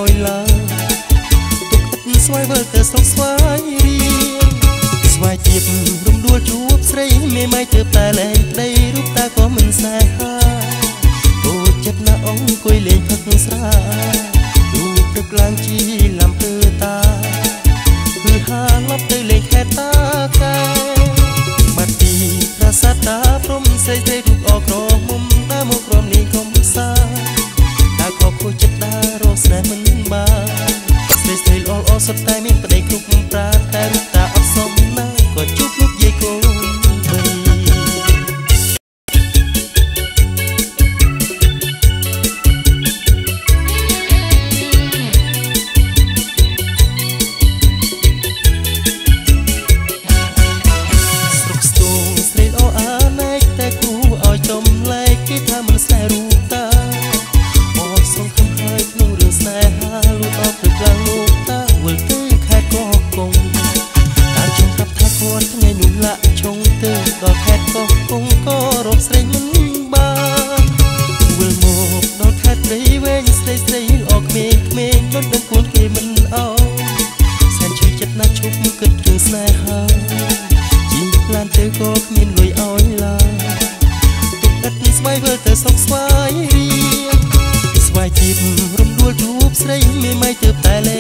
ឲ្យឡើយទុកឥតស្វ័យវិលទៅស្រុកស្វាយរៀងស្វាយទៀបរំដួលជួបស្រីមេម៉ៃទើបតែលែងប្តីរូបតាក៏មិនស្នេហាទូចិត្តណាអង្គុយលេងផឹកស្រារូបព្រឹកឡើងជីឡាំពើតាគឺហាឡប់ទៅលេងខេតតាកែបាត់ពីប្រាសាទតាព្រំស្រីស្រីរូបអក្រមុំដើមកក្រុមលេងកំសាតាក៏ខូចចិត្តដើររកស្នេហ៍មិនបានស្រីស្រីល្អល្អសុទ្ធតែមានប្តីគ្រប់ប្រាណតែរូបតាអត់សមណាក៏ជួបលោកយាយកូនបីស្រុកស្ទូងស្រីល្អអាណែកតែគូឲ្យចំឡែកគេថាមិនស្នេហ៍រូបតាអត់សង្ឃឹមហើយក្នុងរឿងស្នេហាលូតអត់ព្រឹកឡើងលោកតាវិលទៅខេត្តកោះកុងតាខ្ញុំប្រាប់ថាគាត់ថ្ងៃនោះលាក់ឆុងទៅដល់ខេត្តកោះកុងក៏រកស្រីមិនបានវិលមកដល់ខេត្តព្រៃវែងស្រីស្រីល្អក្មេងក្មេងដុតដឹងខ្លួនគេមិនអោសែនឈឺចិត្តណាស់ឈប់គិតរឿងស្នេហាជីឡានទៅក៏គ្មានលុយឲ្យឡើយទុកឥតស្វ័យវិលទៅស្រុកស្វាយរៀងស្វាយទៀបរំដួលជួបស្រីមេម៉ៃទើបតែលែ